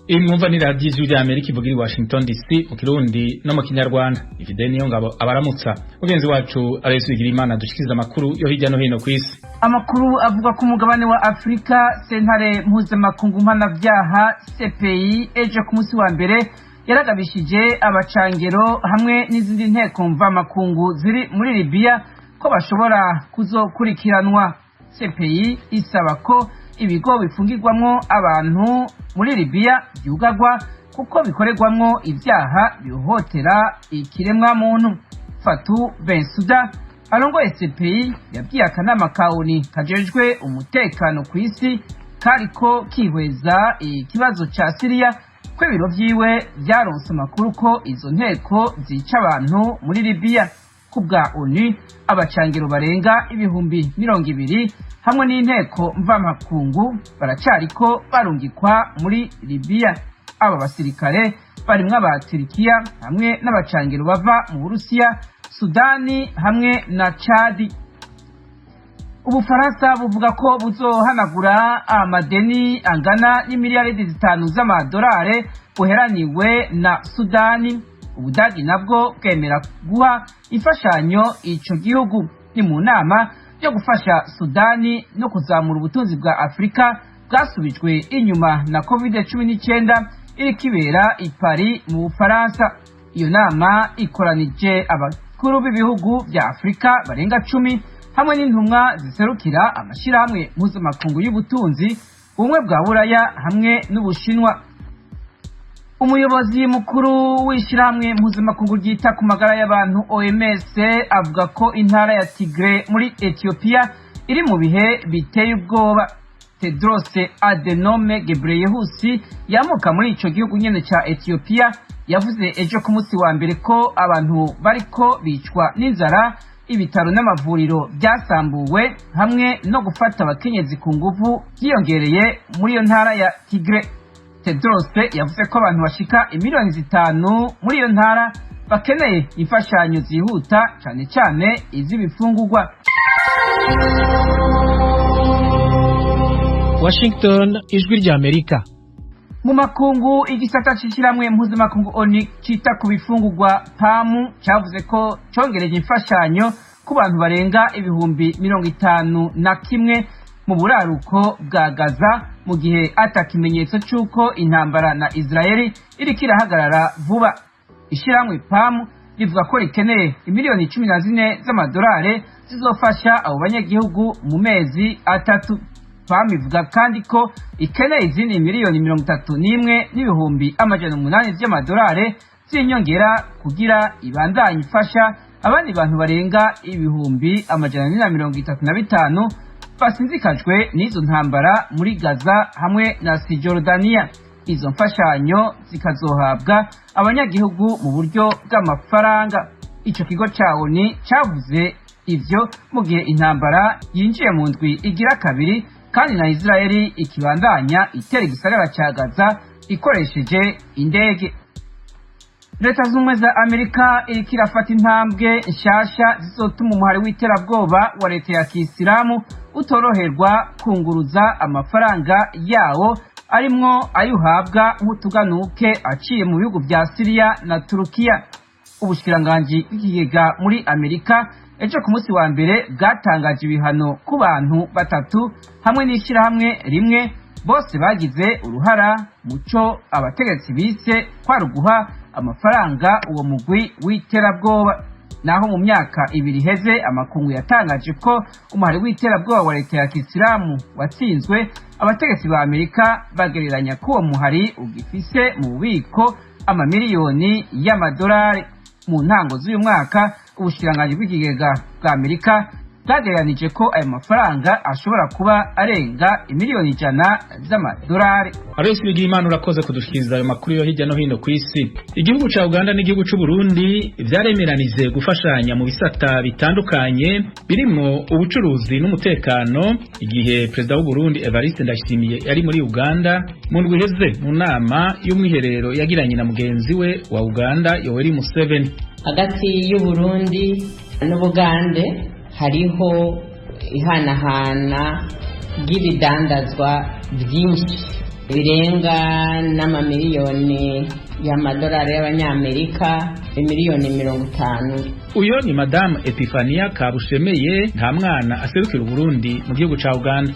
Imwumva ni radiyo Ijwi rya Amerika ivugira i Washington DC mu Kirundi no mu Kinyarwanda. Ifide niyo ngabo abaramutsa. Mugenzi wacu Aloys Bigirimana dushikiriza amakuru yo hirya no hino kw'isi. Amakuru avuga ko umugabane wa Afurika, sentare mpuzamakungu mpanavyaha CPI ejo ku munsi wa mbere yaragabishije abacangero hamwe n'izindi nteko mvamakungu ziri muri Libya ko bashobora kuzokurikiranwa. CPI isaba ko ibigo bifungirwamwo abantu muri Libya vyugagwa kuko bikorerwamwo ivyaha bihohotera ikiremwa muntu. Fatou Bensouda arongoye CPI yabwiye akanama ka ONU kajejwe umutekano ku isi kariko kihweza ikibazo ca Siriya ko ibiro vyiwe vyaronse amakuru ko izo nteko zica abantu muri Libya. Ku bwa ONU, abacangiro barenga 20,000 hamwe n'inteko mvamakungu baracariko barungikwa muri Libya. Aba basirikare barimwo aba Turikiya hamwe n'abacangiro bava mu Burusiya, Sudani hamwe na Chadi. Ubufaransa buvuga ko buzohanagura amadeni angana n'imiliyaridi 5 z'amadolari buheraniwe na Sudani. Ubudagi nabwo bwemera guha imfashanyo ico gihugu. Ni mu nama yo gufasha Sudani no kuzamura ubutunzi bwa Afurika bwasubijwe inyuma na COVID-19 iriko ibera i Paris mu Bufaransa. Iyo nama ikoranije abakuru b'ibihugu vya Afurika barenga 10 hamwe n'intumwa ziserukira amashirahamwe mpuzamakungu y'ubutunzi, ubumwe bwa Buraya hamwe n'Ubushinwa. Umuyobozi mukuru w'ishirahamwe mpuzamakungu ryita ku magara y'abantu OMS avuga ko intara ya Tigre muri Ethiopia iri mu bihe biteye ubwoba. Tedros Adhanom Ghebreyesus yamuka muri ico gihugu nyene ca Ethiopia yavuze ejo ku munsi wa mbere ko abantu bariko bicwa n'inzara, ibitaro n'amavuriro byasambuwe hamwe no gufata abakenyezi ku nguvu byiyongereye muri iyo ntara ya Tigre. Tedros yavuze ko abantu bashika imiliyoni 5 muri iyo ntara bakeneye imfashanyo zihuta, cane cane iz'ibifungurwa. Washington, Ijwi rya Amerika. Mu makungu, igisata c'ishirahamwe mpuzamakungu ONU cita ku bifungurwa PAM cavuze ko congereje imfashanyo ku bantu barenga 51,000 mu buraruko bwa Gaza, mu gihe ata kimenyetso c'uko intambara na Israeli iriko irahagarara vuba. Ishirahamwe PAM rivuga ko rikeneye imiliyoni 14 z'amadolari zizofasha abo banyagihugu mu mezi 3. PAM ivuga kandi ko ikeneye izindi miliyoni 31,800,000 vy'amadolari z'inyongera kugira ibandanye ifasha abandi bantu barenga 435,000 basinzikajwe n'izo ntambara muri Gaza hamwe na Cisjordania. Izo mfashanyo zikazohabwa abanyagihugu mu buryo bw'amafaranga. Ico kigo ca ONU cavuze ivyo mu gihe intambara yinjiye mu ndwi igira kabiri kandi na Israeli ikibandanya itera igisagara ca Gaza ikoresheje indege. Leta z'Ubumwe za Amerika iriko irafata intambwe nshasha zizotuma umuhari w'iterabwoba wa leta ya Kisilamu utoroherwa kunguruza amafaranga yawo arimwo ayo uhabwa nk'utuganuke aciye mu bihugu vya Siriya na Turukiya. Ubushikiranganji bw'ikigega muri Amerika ejo ku munsi wa mbere bwatangaje ibihano ku bantu 3 hamwe n'ishirahamwe rimwe bose bagize uruhara muco abategetsi bise kwaruguha amafaranga uwo mugwi w'iterabwoba. Naho mu myaka 2 iheze amakungu yatangaje ko umuhari w'iterabwoba wa leta ya Kisilamu watsinzwe, abategetsi ba Amerika bagereranya ko uwo muhari ugifise mu bubiko amamiliyoni y'amadolari. Mu ntango z'uyu mwaka ubushikiranganji bw'ikigega bwa Amerika bwagereranije ko ayo mafaranga ashobora kuba arenga imiliyoni 100 z'amadolari. Aloys Bigirimana urakoze kudushikiriza ayo makuru yo hirya no hino kw'isi. Igihugu ca Uganda n'igihugu c'u Burundi vyaremeranije gufashanya mu bisata bitandukanye birimwo ubucuruzi n'umutekano, igihe Perezida w'u Burundi Evariste Ndayishimiye yari muri Uganda mu ndwi iheze mu nama y'umwiherero yagiranye na mugenzi we wa Uganda Yoweri Museveni. Hagati y'u Burundi n'Ubugande hariho ihanahana ry'ibidandazwa byinshi. Birenga n'amamiliyoni y'amadolari y'abanyamerika, miliyoni 50. Uyo ni Madamu Epifania Kabushemeye nta mwana, aserukira Uburundi mu gihugu ca Uganda.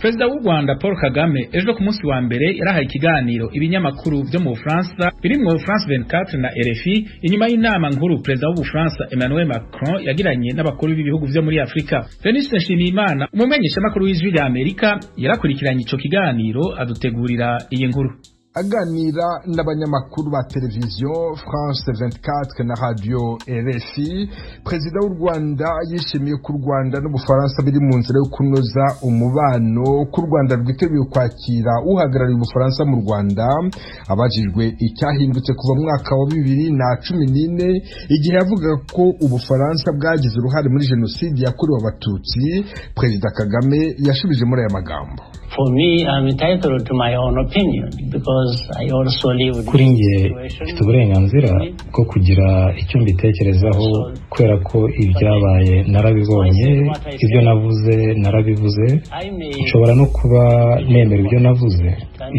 Perezida w'u Rwanda Paul Kagame ejo ku munsi wa mbere yarahaye ikiganiro ibinyamakuru vyo mu Bufaransa birimwo France 24 na RFI, inyuma y'inama nkuru perezida w'Ubufaransa Emmanuel Macron yagiranye n'abakuru b'ibihugu vyo muri Afrika. Veniste Nshimiyimana, umumenyeshamakuru w'Ijwi rya Amerika, yarakurikiranye ico kiganiro adutegurira iyi nkuru. Aganira n'abanyamakuru ba televiziyo France 24 na radio RFI, perezida w'u Rwanda yishimiye ko u Rwanda n'Ubufaransa biri mu nzira yo kunoza umubano, ko u Rwanda rwiteguye kwakira uhagarariye Ubufaransa mu Rwanda. Abajijwe icyahindutse kuva mu mwaka wa 2014, igihe yavugaga ko Ubufaransa bwagize uruhare muri jenoside yakorewe Abatutsi, Perezida Kagame yashubije muri aya magambo: For me, I'm entitled to my own opinion because I also live. Kuri njye mfite uburenganzira bwo kugira icyo mbitekerezaho, kubera ko ibyabaye narabibonye, ibyo navuze narabivuze. Nshobora no kuba nemera ibyo navuze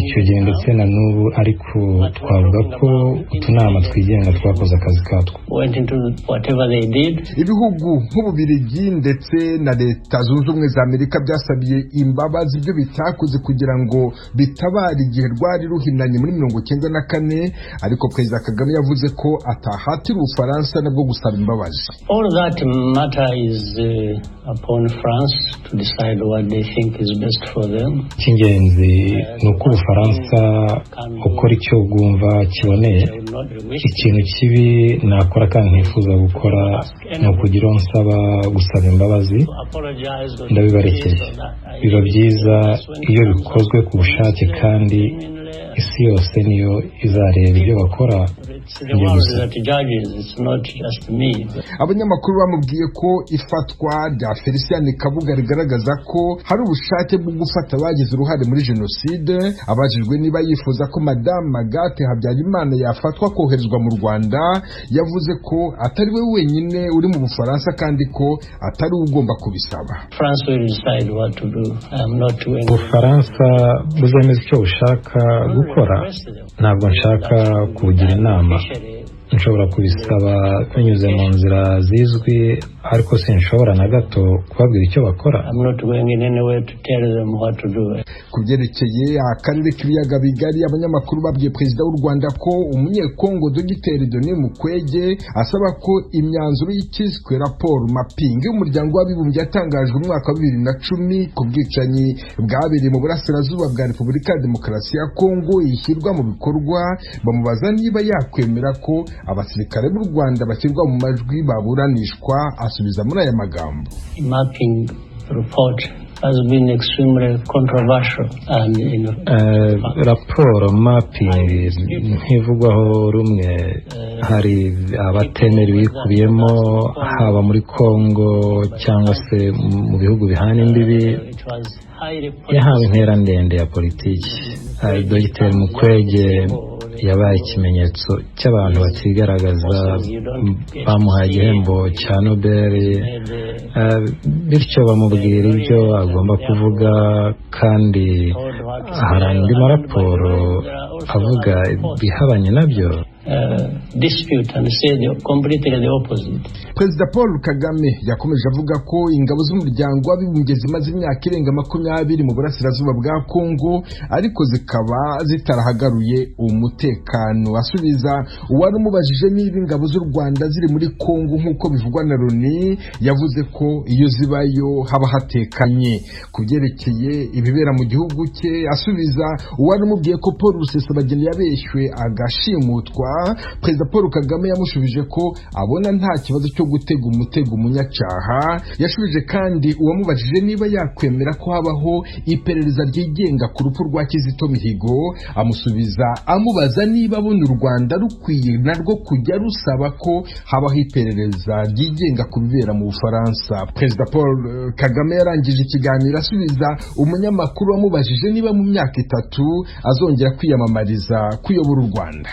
icyo gihe ndetse na n'ubu, ariko twavuga ko utunama twigenga twakoze akazi katwo. Went into whatever they did. Ibihugu nk'Ububirigi ndetse na Leta Zunze Ubumwe za Amerika byasabiye imbabazi ibyo bitakoze kugira ngo bitabare igihe rwari ruhinanye muri 94, ariko Perezida Kagame yavuze ko atahatira Ubufaransa nabwo gusaba imbabazi. All that matter is upon France to decide what they think is best for them. Icy'ingenzi ni uko Ubufaransa ukora icyo bwumva kiboneye. Ikintu kibi nakora kandi ntifuza gukora ni ukugira uwo nsaba gusaba imbabazi. Ndabibarekeye. Biba byiza iyo bikozwe ku bushake, kandi isi yose niyo izareba ibyo bakora. It's the world that judges, it's not just me. Abanyamakuru bamubwiye ko ifatwa rya Felicien Kabuga rigaragaza ko hari ubushake bwo gufata abagize uruhare muri jenoside. Abajijwe niba yifuza ko Madame Agathe Habyarimana yafatwa koherezwa mu Rwanda, yavuze ko atari we wenyine uri mu Bufaransa kandi ko atari we ugomba kubisaba. France will decide what to do. I'm not doing. Ubufaransa buzemeza icyo bushaka gukora. Ntabwo nshaka kubugira inama. Nshobora kubisaba binyuze mu nzira zizwi, ariko sinshobora na gato kubabwira icyo bakora. I'm not going in any way to tell them what to do. Ku byerekeye akarere k'ibiyaga bigari, abanyamakuru babwiye perezida w'u Rwanda ko umunyekongo Dogiteri Denis Mukwege asaba ko imyanzuro y'ikiswe raporo mapping y'Umuryango w'Abibumbye yatangajwe mu mwaka wa 2010 ku bwicanyi bwabereye mu burasirazuba bwa Repubulika ya Demokarasi ya Kongo ishyirwa mu bikorwa. Bamubaza niba yakwemera ko abasirikare b'u Rwanda bashyirwa mu majwi baburanishwa, asubiza muri aya magambo: Mapping report has been extremely controversial and you know, Raporo mapping ntivugwaho rumwe. Hari abatemera ibiyikubiyemo, haba muri Congo cyangwa se mu bihugu bihana imbibi. It was highly Yahawe intera ndende ya politiki. Dogiteri Mukwege yabaye ikimenyetso cy'abantu batigaragaza. Bamuhaye igihembo cya Nobel, bityo bamubwira ibyo agomba kuvuga, kandi hari andi maraporo avuga ibihabanye nabyo. Dispute and say completely the opposite. Perezida Paul Kagame yakomeje avuga ko ingabo z'Umuryango w'Abibumbye zimaze imyaka irenga 20 mu burasirazuba bwa Kongo, ariko zikaba zitarahagaruye umutekano. Asubiza uwari umubajije niba ingabo z'u Rwanda ziri muri Kongo nk'uko bivugwa na Loni, yavuze ko iyo zibayo haba hatekanye. Ku byerekeye ibibera mu gihugu cye, asubiza uwari umubwiye ko Paul Rusesabagina yabeshywe agashimutwa, Perezida Paul Kagame yamushubije ko abona nta kibazo cyo gutega umutego umunyacyaha. Yashubije kandi uwamubajije niba yakwemera ko habaho iperereza ryigenga ku rupfu rwa Kizito Mihigo, amusubiza amubaza niba abona u Rwanda rukwiye narwo kujya rusaba ko habaho iperereza ryigenga ku bibera mu Bufaransa. Perezida Paul Kagame yarangije ikiganiro asubiza umunyamakuru wamubajije niba mu myaka 3 azongera kwiyamamariza kuyobora u Rwanda.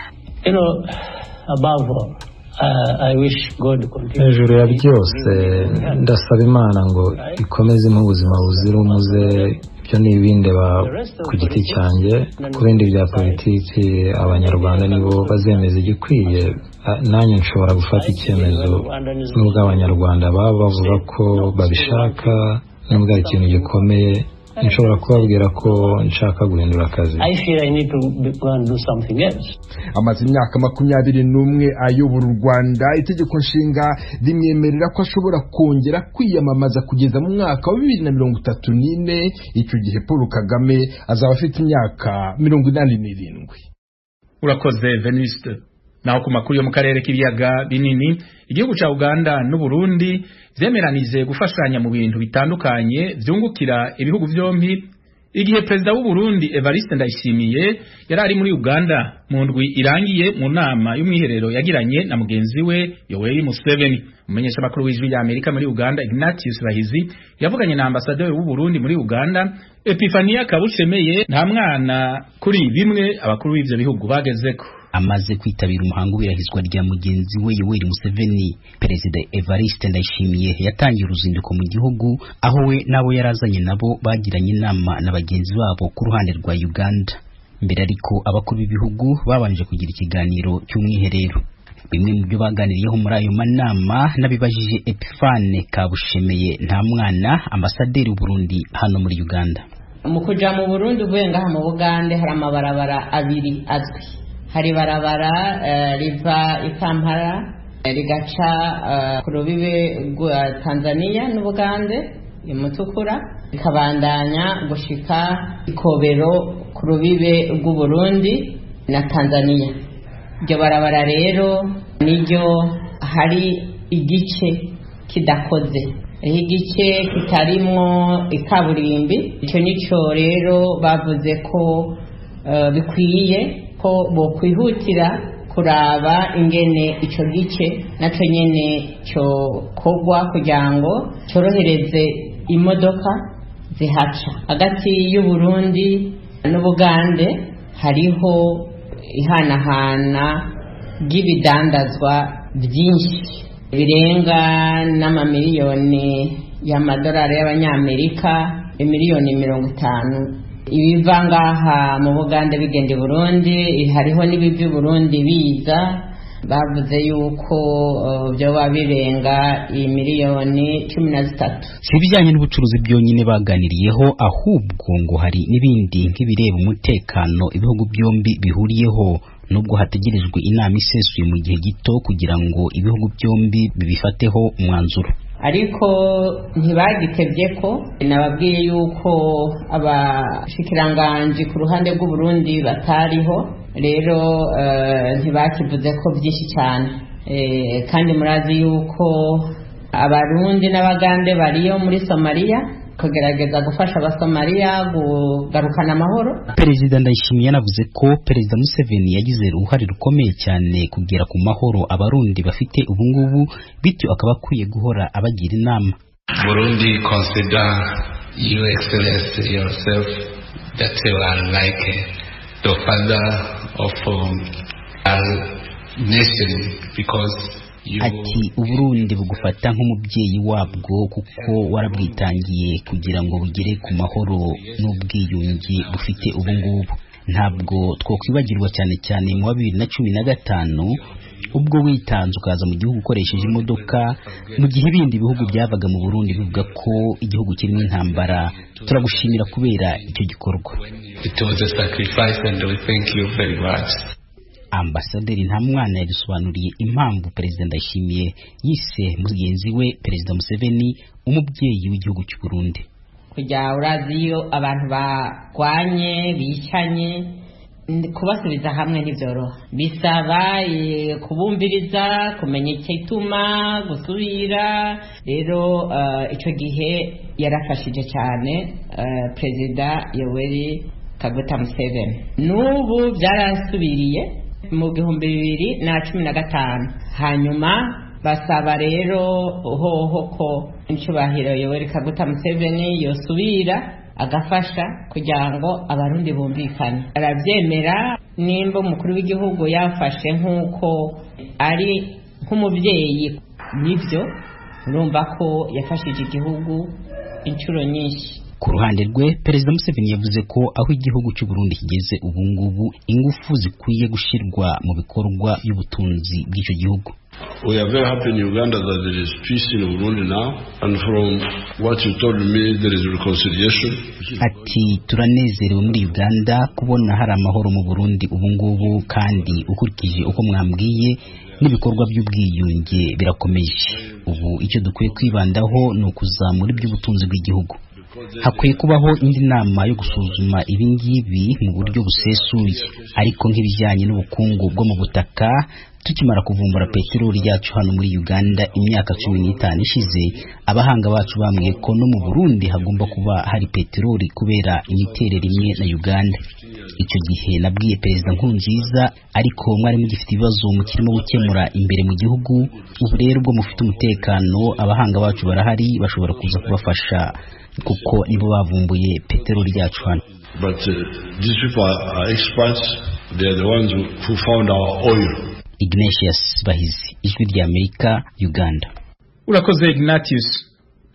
Above all, Hejuru ya byose ndasaba Imana ngo ikomeze impe ubuzima buzira umuze. Ibyo ni ibindeba ku giti cyanjye. Ku bindi bya politiki, Abanyarwanda nibo bazemeza igikwiye. Nanjye nshobora gufata icyemezo, nubwo Abanyarwanda baba bavuga ko babishaka, nubwo ari ikintu gikomeye, nshobora kubabwira ko nshaka guhindura akazi. Amaze imyaka 21 ayobora u Rwanda. Itegeko nshinga rimwemerera ko ashobora kongera kwiyamamaza kugeza mu mwaka wa 2034. Icyo gihe Paul Kagame azaba afite imyaka 87. Urakoze, Venuste. Naho ku makuru yo mu karere k'ibiyaga binini, igihugu ca Uganda n'u Burundi vyemeranije gufashanya mu bintu bitandukanye vyungukira ibihugu vyompi, igihe perezida w'u Burundi Evariste Ndayishimiye yari ari muri Uganda mu ndwi irangiye mu nama y'umwiherero yagiranye na mugenzi we Yoweri Museveni. Umumenyesha makuru w'Ijwi rya Amerika muri Uganda, Ignatius Bahizi, yavuganye na ambasaderi w'u Burundi muri Uganda, Epifania Kabushemeye Nta Mwana, kuri bimwe abakuru b'ivyo bihugu bagezeko. Amaze kwitabira umuhango w'irahizwa rya mugenzi we Yoweri Museveni, Perezida Evariste Ndayishimiye yatangiye uruzinduko mu gihugu, aho we n'abo yarazanye nabo bagiranye inama na bagenzi babo ku ruhande rwa Uganda. Mbere ariko, abakuru b'ibihugu babanje kugira ikiganiro cy'umwiherero. Bimwe mu byo baganiriyeho muri ayo manama nabibajije Epiphane Kabushemeye Nta Mwana, ambasaderi w'u Burundi hano muri Uganda. Mu kuja mu Burundi uvuye ngaha mu Bugande, hari amabarabara abiri azwi. Hari barabara riva i Kampala rigaca ku rubibe rwa Tanzania n'Ubugande imutukura, rikabandanya gushika Ikobero ku rubibe rw'Uburundi na Tanzania. Iryo barabara rero niryo hari igice kidakoze, hariho igice kitarimwo ikaburimbi. Icyo nico rero bavuze ko bikwiye ko bokwihutira kuraba ingene ico gice naco nyene cyokorwa kugira ngo cyorohereze imodoka zihaca. Hagati y'Uburundi n'Ubugande hariho ihanahana ry'ibidandazwa byinshi birenga n'amamiliyoni y'amadolari y'Abanyamerika, miliyoni 50, ibiva ngaha mu Bugande bigenda i Burundi. Hariho n'ibiva i Burundi biza. Bavuze yuko byoba birenga miliyoni 13. Si ibijyanye n'ubucuruzi byonyine baganiriyeho, ahubwo ngo hari n'ibindi nk'ibireba umutekano ibihugu byombi bihuriyeho, nubwo hategerejwe inama isesuye mu gihe gito kugira ngo ibihugu byombi bibifateho umwanzuro. Ariko ntibagitebye ko nababwiye yuko abashikiranganji ku ruhande rw'Uburundi batariho. Rero ntibakivuze ko byinshi cyane. Kandi murazi yuko Abarundi n'Abagande bariyo muri Somaliya kugerageza gufasha Abasomaliya kugarukana amahoro. Perezida Ndayishimiye yanavuze ko Perezida Museveni yagize uruhare rukomeye cyane kugera ku mahoro Abarundi bafite ubungubu, bityo akaba akwiye guhora abagira inama. Burundi consider you, Excellency, yourself, that you are like the father of our nation because Ati: "Uburundi bugufata nk'umubyeyi wabwo kuko warabwitangiye kugira ngo bugere ku mahoro n'ubwiyunge bufite ubu ngubu. Ntabwo twakwibagirwa cyane cyane mu wa 2015, ubwo witanze ukaza mu gihugu ukoresheje imodoka, mu gihe ibindi bihugu byavaga mu Burundi bivuga ko igihugu kirimo intambara. Turagushimira kubera icyo gikorwa." It was a sacrifice and we thank you very much. Ambasaderi Ntamwana yadusobanuriye impamvu Perezida Ndayishimiye yise mugenzi we Perezida Museveni umubyeyi w'igihugu cy'u Burundi. Kujya urazi, iyo abantu barwanye, bicanye, kubasubiza hamwe ntibyoroha. Bisaba kubumviriza, kumenya igituma gusubira. Rero icyo gihe yarafashije cyane Perezida Yoweri Kaguta Museveni. N'ubu byarasubiriye mu 2015. Hanyuma basaba rero hoho ko Incubahiro Yoweri Kaguta Museveni yosubira agafasha kugira ngo Abarundi bumvikane. Arabyemera. Nimba umukuru w'igihugu yafashe nk'uko ari Nk'umubyeyi nibyo, urumva ko yafashije igihugu inshuro nyinshi. Ku ruhande rwe, Perezida Museveni yavuze ko aho igihugu cy'u Burundi kigeze ubu ngubu, ingufu zikwiye gushyirwa mu bikorwa by'ubutunzi bw'icyo gihugu. We are very happy in Uganda that there is peace in Burundi now, and from what you told me, there is reconciliation. Ati turanezerewe muri Uganda kubona hari amahoro mu Burundi ubu ngubu, kandi ukurikije uko mwambwiye n'ibikorwa by'ubwiyunge birakomeje. Ubu icyo dukwiye kwibandaho ni ukuzamura iby'ubutunzi bw'igihugu. Hakwiye kubaho indi nama yo gusuzuma ibi ngibi mu buryo busesuye, ariko nk'ibijyanye n'ubukungu bwo mu butaka, tukimara kuvumbura peteroli yacu hano muri Uganda imyaka 15 ishize, abahanga bacu bambwiye ko no mu Burundi hagomba kuba hari peteroli kubera imiterere imwe na Uganda. Icyo gihe nabwiye Perezida Nkurunziza, ariko mwari mugifite ibibazo mukirimo gukemura imbere mu gihugu. Ubu rero ubwo mufite umutekano, abahanga bacu barahari, bashobora kuza kubafasha kuko nibo bavumbuye peteroli yacu hano. But these people are experts. They are the ones who found our oil. Ignatius Bahizi, Ijwi rya Amerika, Uganda. Urakoze Ignatius.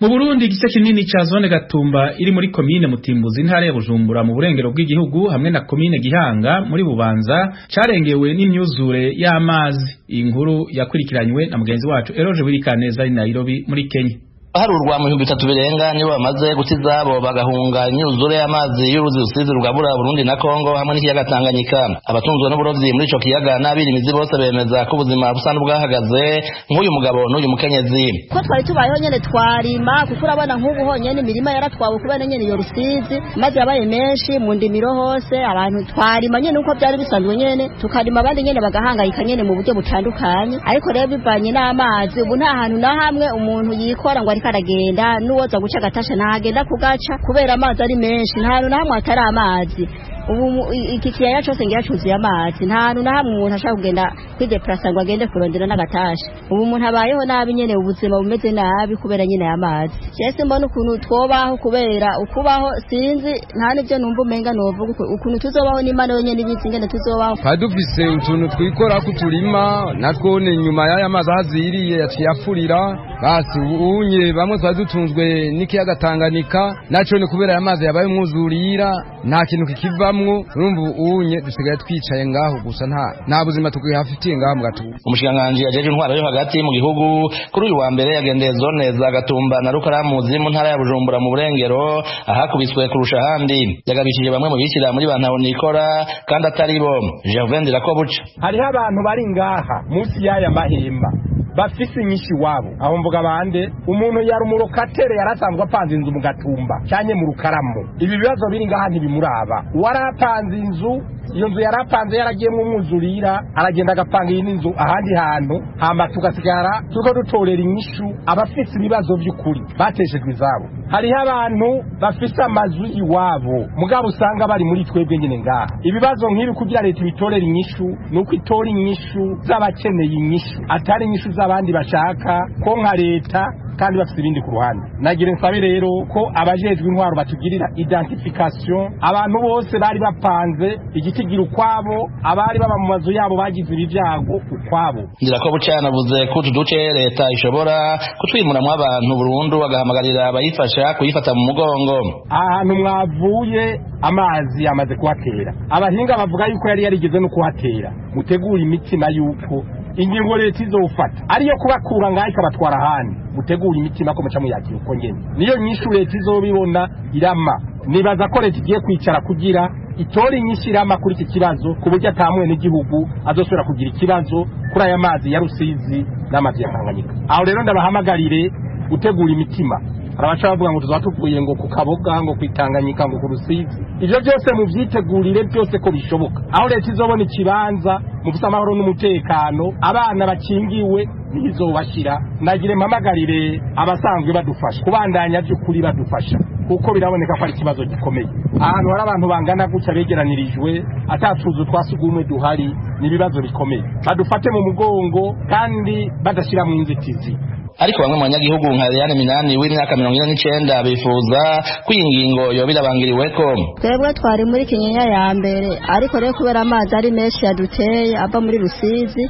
Mu Burundi, igice kinini ca zone Gatumba iri muri komine Mutimbuzi, intara ya Bujumbura, mu burengero bw'igihugu, hamwe na komine Gihanga muri Bubanza, carengewe n'imyuzure y'amazi. Iyi nkuru yakurikiranywe na mugenzi wacu Eroje Wirikaneza ari Nairobi muri Kenya. Baharurwa mu 3000 birenga nibo bamaze guta izabo bagahunga imyuzure y'amazi y'uruzi Rusizi rugabura Burundi na Kongo hamwe n'ikiyaga Tanganyika. Abatunzwe n'uburovyi muri ico kiyaga n'abirimizi bose bemeza ko ubuzima busa n'ubwahagaze, nk'uyu mugabo n'uyu mukenyezi. Ko twari tubayeho nyene twarima, kuko urabona nk'ubu honyene imirima yaratwawe kubera nyene iyo Rusizi, maze yabaye menshi mu ndimiro hose. Abantu twarima nyene uko byari bisanzwe nyene tukarima, abandi nyene bagahangayika nyene mu buryo butandukanye. Ariko rero bivanye n'amazi, ubu nta hantu na hamwe umuntu yikora ngo ariko aragenda, n'uwoza guca agatasha ntagenda kugaca kubera amazi ari menshi. Nta hantu na hamwe hatari amazi. Ubu iki kiyaya cyose ngira cyuzuye amazi, nta hantu na hamwe umuntu ashaka kugenda kwideplasa ngo agende kurondera n'agatasha. Ubu umuntu abayeho nabi nyene, ubuzima bumeze nabi kubera nyene amazi. Jese mbona ukuntu twobaho, kubera ukubaho sinzi, nta n'ibyo numva umenga novuga ukuntu tuzobaho, n'Imana yonyene ibizi ingene tuzobaho. Twari dufise utuntu twikora kuturima natwo, ni nyuma y'aya mazi ahaziriye yaciye afurira. Basi unye bamwe twari dutunzwe n'ikiyaga Tanganyika, naco ni kubera aya mazi yabaye umwuzurira, nta kintu kikivamwo. Urumva unye dusigaye twicaye ngaho gusa, nta buzima tukihafitiye ngaho mu Gatumba. Umushikiranganji ajejwe intwaro yo hagati mu gihugu kuri uyu wa mbere yagendeye zone za Gatumba na Rukaramuzi mu ntara ya Bujumbura mu burengero, ahakubiswe kurusha ahandi. Yagabishije bamwe mu bishyira muri bantahonikora kandi atari bo. Gervais Ndirakobuca: Hariho abantu bari ngaha munsi y'aya mahema bafise inyinshi iwabo. Aho mvuga bande? Umuntu yari umulocataire, yarasanzwe apanze inzu mu Gatumba cyane mu Rukaramu, ibi bibazo biri ngaha ntibimuraba. Warapanze inzu, iyo nzu yarapanze yaragiyemo umwuzurira, aragenda agapanga iyindi nzu ahandi hantu, hama tugasigara turiko dutorera inyishu abafise ibibazo by'ukuri bateshejwe izabo. Hariho abantu bafise amazu iwabo, mugabo usanga bari muri twebwe nyine ngaha. Ibibazo nk'ibi, kugira leta ibitorera inyishu, ni uko itora inyishu z'abakeneye inyishu, atari inyishu z'abandi bashaka ko nka leta kandi bafite ibindi ku ruhande. Nagira nsabe rero ko abajejwe intwaro batugirira identification abantu bose bari bapanze igitigira ukwabo, abari baba mu mazu yabo bagize ibi byago ukwabo. Ndirakobuca yanavuze ko utu duce leta ishobora kutwimuramwo abantu burundu, agahamagarira abayifasha kuyifata mu mugongo. Ahantu mwavuye amazi yamaze kuhatera, abahinga bavuga yuko yari yarigeze no kuhatera. Mutegure imitima yuko ingingo leta izofata ariyo kubakura ngaho ikabatwara ahandi. Mutegure imitima ko muca muyakira uko nyene, niyo nyishu leta izobibona irama. Nibaza ko leta igiye kwicara kugira itore inyishu irama kuri iki kibazo, ku buryo atamwe n'igihugu azosubira kugira ikibazo kuri aya mazi ya Rusizi n'amazi ya Tanganyika. Aho rero ndabahamagarire gutegura imitima. Hari abaca bavuga ngo tuzaba tuvuye ngo ku Kaboga, ngo kwitanganyika, ngo ku Rusizi. Ibyo byose mubyitegurire byose ko bishoboka. Aho leta izobona ikibanza mufise amahoro n'umutekano, abana bakingiwe, ntizobashira. Nagire mpamagarire abasanzwe badufasha kubandanya by'ukuri badufasha, kuko biraboneka ko ari ikibazo gikomeye. Ahantu hari abantu bangana gutya begeranirijwe, atatuzu twasugumwe duhari, ni ibibazo bikomeye. Badufate mu mugongo kandi badashyira mu inzitizi. Ariko bamwe mu banyagihugu nka Eliane Minani w'imyaka 49 bifuza ko iyi ngingo yoba irabangiriweko. Twebwe twari muri Kinyinya ya mbere, ariko rero kubera amazi ari menshi yaduteye ava muri Rusizi,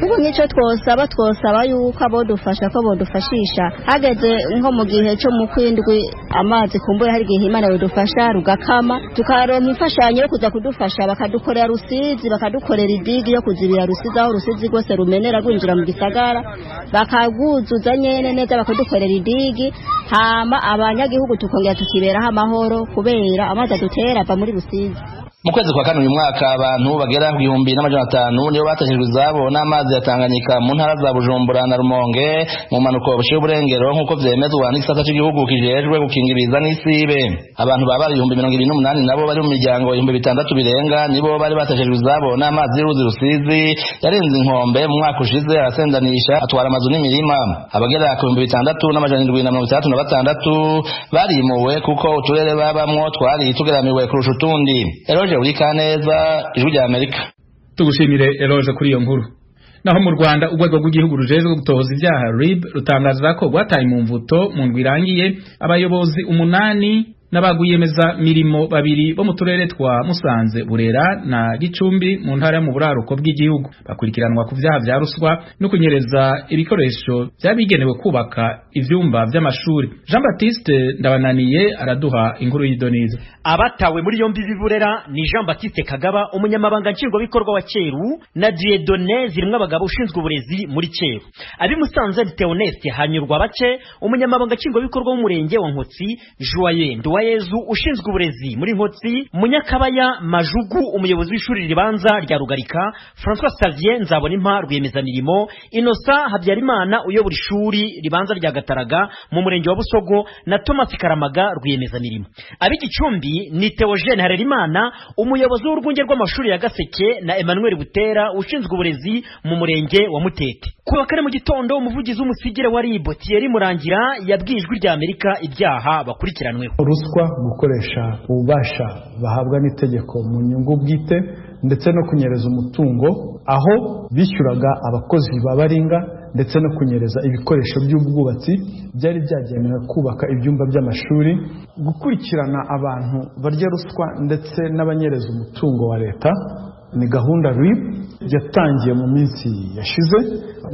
kuko nk'icyo twosaba yuko abo dufasha ko bodufashisha hageze nko mu gihe cyo mu kwindwi amazi kumbura hari igihe Imana yodufasha rugakama, tukaronka imfashanyo yo kuza kudufasha, bakadukorera Rusizi, bakadukorera idigi yo kuzibira Rusizi aho Rusizi rwose rumenera rwinjira mu gisagara, bakaguzuza nyene neza bakadukorera idigi, hama abanyagihugu tukongera tukiberaho amahoro kubera amazi adutera ava muri Rusizi. Mu kwezi kwa kane uyu mwaka abantu bagera ku 1500 nibo bateshejwe izabo n'amazi ya Tanganyika mu ntara za Bujumbura na Rumonge mu mpanuko bushiye uburengero, nk'uko vyemezwa n'igisata c'igihugu kijejwe gukinga ibiza n'isibe. Abantu baba 28,000 nabo bari mu miryango 6,000 birenga nibo bari bateshejwe izabo n'amazi y'uruzi Rusizi yarenze inkombe mu mwaka ushize, arasendanisha atwara amazu n'imirima. Abagera ku 6,766 barimuwe kuko uturere babamwo twari tugeramiwe kurusha utundi. Eroje Urikaneza, Ijwi rya Amerika. Tugushimire Eroje kuri iyo nkuru. Naho mu Rwanda urwego rw'igihugu rujejwe gutohoza ibyaha RIB rutangaza ko rwataye mu mvuto mu ndwi irangiye abayobozi 8 n'abagwiyemeza mirimo 2 bo mu turere twa Musanze, Burera na Gicumbi mu ntara mu buraruko bw'igihugu, bakurikiranwa ku vyaha vya ruswa no kunyereza ibikoresho byabigenewe kubaka ivyumba vy'amashuri. Jean Baptiste Ndabananiye araduha inkuru y'idonizo. Abatawe muri yombi b'iburera ni Jean Baptiste Kagaba, umunyamabanga nshingwabikorwa wa Cyeru, na Dieudonné zirimwe abagabo ushinzwe uburezi muri Cyeru. Abi Musanze ni Theoneste Hanyurwa Bace, umunyamabanga nshingwabikorwa w'umurenge wa Nkotsi, Joyeux Nduwayezu ushinzwe uburezi muri Nkotsi, Munyakabaya Majugu umuyobozi w'ishuri ribanza rya Rugarika, François Xavier Nzabonimpa rwiyemezamirimo, Innocent Habyarimana uyobora ishuri ribanza rya Gataraga mu murenge wa Busogo na Thomas Karamaga rwiyemezamirimo. Ab'Igicumbi ni Theogene Harerimana umuyobozi w'urwunge rw'amashuri ya Gaseke na Emmanuel Butera ushinzwe uburezi mu murenge wa Mutete. Ku wa kane mu gitondo umuvugizi w'umusigire wa RIB Thierry Murangira yabwiye Ijwi rya Amerika ibyaha bakurikiranweho. Ruswa, gukoresha ububasha bahabwa n'itegeko mu nyungu bwite ndetse no kunyereza umutungo, aho bishyuraga abakozi ba baringa ndetse no kunyereza ibikoresho by'ubwubatsi byari byagenewe kubaka ibyumba by'amashuri, gukurikirana abantu barya ruswa ndetse n'abanyereza umutungo wa leta. Ni gahunda RIB yatangiye mu minsi yashize,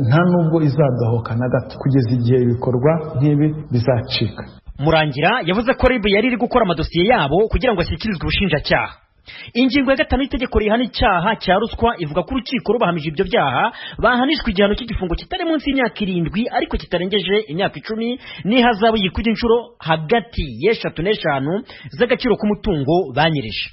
nta nubwo izadahoka na gato kugeza igihe ibikorwa nk'ibi bizacika. Murangira yavuze ko RIB yari iri gukora amadosiye yabo kugira ngo ashyikirizwe ubushinjacyaha. Ingingo ya 5 y'itegeko rihana icyaha cya ruswa ivuga ko urukiko rubahamije ibyo byaha bahanishwa igihano cy'igifungo kitari munsi y'imyaka 7 ariko kitarengeje imyaka 10 n'ihazabu yikubye inshuro hagati y'3 n'5 z'agaciro k'umutungo banyereje.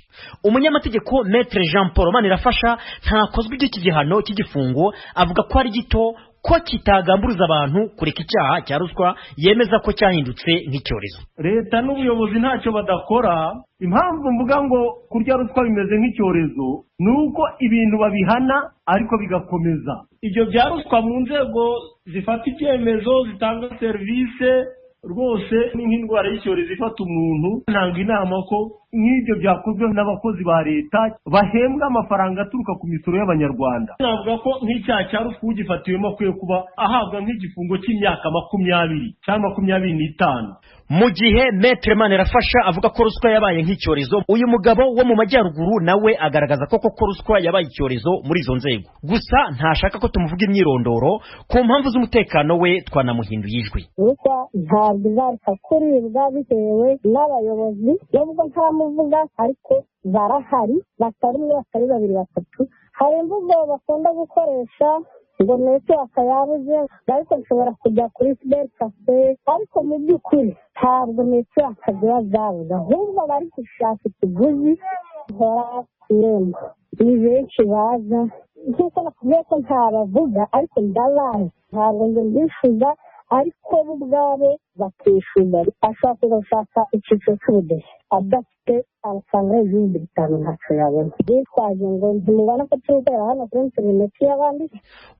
Umunyamategeko Maître Jean Paul Manirafasha ntakozwe iby'iki gihano cy'igifungo, avuga ko ari gito ko kitagamburuza abantu kureka icyaha cya ruswa, yemeza ko cyahindutse nk'icyorezo. Leta n'ubuyobozi ntacyo badakora. Impamvu mvuga ngo kurya ruswa bimeze nk'icyorezo ni uko ibintu babihana ariko bigakomeza. Ibyo bya ruswa mu nzego zifata ibyemezo, zitanga serivisi, rwose ni nk'indwara y'icyorezo ifata umuntu. Ntanga inama ko nk'ibyo byakozwe n'abakozi ba leta bahembwa amafaranga aturuka ku misoro y'abanyarwanda, navuga ko nk'icyaha cya ruswa ugifatiwemo akwiye kuba ahabwa nk'igifungo cy'imyaka 20 cyangwa 25. Mu gihe Maître Manirafasha avuga ko ruswa yabaye nk'icyorezo, uyu mugabo wo mu majyaruguru nawe agaragaza ko koko ruswa yabaye icyorezo muri izo nzego. Gusa ntashaka ko tumuvuga imyirondoro ku mpamvu z'umutekano we, twanamuhinduye ijwi. Ruswa ntabwo izaruka kuribwa bitewe n'abayobozi, nubwo ntamuvuga ariko barahari, batari umwe, batari babiri, batatu. Hari imvugo bakunda gukoresha ngo netiwaka yabuze, ariko nshobora kujya kuri siberi kafe, ariko mu by'ukuri ntabwo netiwaka ziba zabuze, ahubwo bari gushaka ikiguzi. Nkora ku irembo, ni benshi baza, nk'uko nakubwiye ko ntabavuga ariko ndabazi, ntabwo njye mbishyuza, ariko bo ubwabo bakishyuza, ashobora kuza gushaka icyiciro cy'ubudehe adafite amafaranga 5000 ntacyo yabona. Bitwaje ngo ntimubona ko turi gukorera hano kuri interineti y'abandi.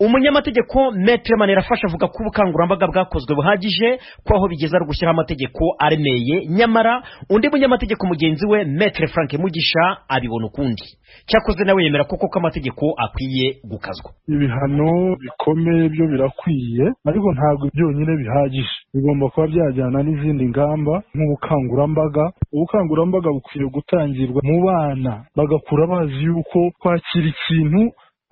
Umunyamategeko Maître Manirafasha avuga ko ubukangurambaga bwakozwe buhagije, ko aho bigeze ari ugushyiraho amategeko aremeye. Nyamara undi munyamategeko mugenzi we Maître Frank Mugisha abibona ukundi. Cyakoze nawe yemera ko koko amategeko akwiye gukazwa. Ibihano bikomeye byo birakwiye, ariko ntabwo byonyine bihagije, bigomba kuba byajyana n'izindi ngamba nk'ubukangurambaga. Ubukangurambaga bukwiye gutangirwa mu bana, bagakura bazi yuko kwakira ikintu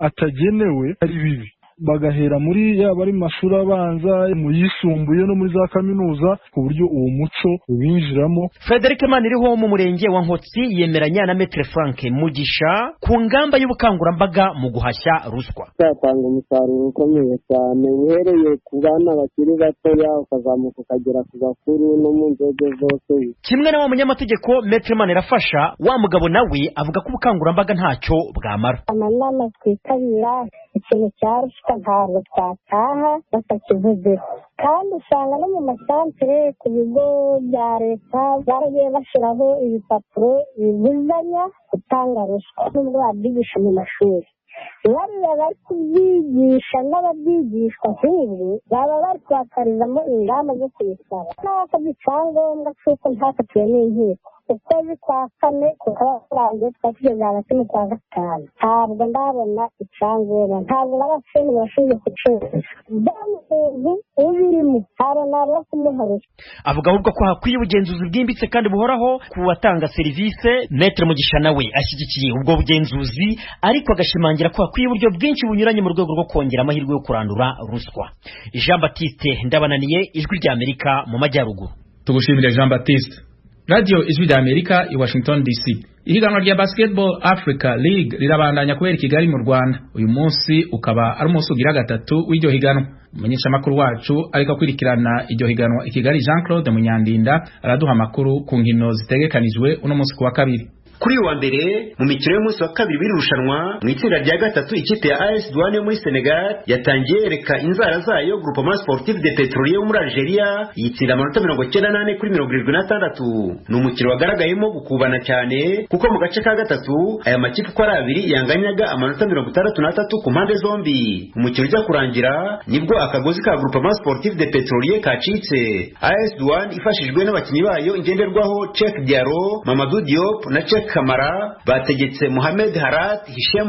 atagenewe ari bibi, bagahera muri yaba ari mu mashuri abanza, mu yisumbuye no muri za kaminuza, ku buryo uwo muco ubinjiramo. Frederic Maniriho wo mu murenge wa Nkotsi yemeranya na Maître Frank Mugisha ku ngamba y'ubukangurambaga mu guhashya ruswa. Cyatanga umusaruro ukomeye cyane, uhereye ku bana bakiri batoya ukazamuka ukagera ku bakuru no mu nzego zose. Kimwe na wa munyamategeko Maître Manirafasha, wa mugabo nawe avuga ko ubukangurambaga ntacyo bwamara. Amanama twitabira ikintu cya ruswa ntabwo twataha batakivuzeho, kandi usanga no mu masantere ku bigo bya leta baragiye bashyiraho ibipapuro bibuzanya gutanga ruswa, nubwo babyigisha mu mashuri. Bariya bari kubyigisha n'ababyigishwa ahubwo baba bari kubakarizamo ingamba zo kubisaba. N'abasabye icyangombwa cy'uko ntakatiwe n'inkiko, ukwezi kwa kane kukaba kurangiye, tukaba tugeze hagati mu kwa gatanu, ntabwo ndabona icyangombwa, ntabwo barashinzwe bashinzwe kucuruza umuntu ubirimo, ntabwo nabura kumuha ruswa. Avuga ahubwo ko hakwiye ubugenzuzi bwimbitse kandi buhoraho ku batanga serivisi. Maître Mugisha nawe ashyigikiye ubwo bugenzuzi, ariko agashimangira ko hakwiye uburyo bwinshi bunyuranye mu rwego rwo kongera amahirwe yo kurandura ruswa. Jean Baptiste Ndabananiye, Ijwi rya Amerika mu Majyaruguru. Tugushimire Jean Baptiste. Radio Ijwi rya Amerika i Washington DC. Ihiganwa rya Basketball Africa League rirabandanya kubera i Kigali mu Rwanda. Uyu munsi ukaba ari umunsi ugira gatatu w'iryo higanwa. Umumenyeshamakuru wacu ariko akurikirana iryo higanwa i Kigali, Jean Claude Munyandinda, araduha amakuru ku nkino zitegekanijwe uno munsi kuwa kabiri. Kuri uyu wa mbere mu mikino y'umunsi wa kabiri w'iri rushanwa mu itsinda rya gatatu, ikipe ya AS Douanes yo muri Senegal yatangiye yereka inzara zayo Groupement Sportif de Pétrolier yo muri Algeria, yitsinda amanota 94 kuri 76. Ni umukino wagaragayemo gukubana cyane, kuko mu gace ka gatatu aya makipe uko ari abiri yanganyaga amanota 63 ku mpande zombi. Umukino ujya kurangira nibwo akagozi ka Groupement Sportif de Pétrolier kacitse. AS Douanes ifashijwe n'abakinnyi bayo ngenderwaho Cheikh Diallo, Mamadou Diop na Cheikh Kamara bategetse Mohamed Harat Hichem.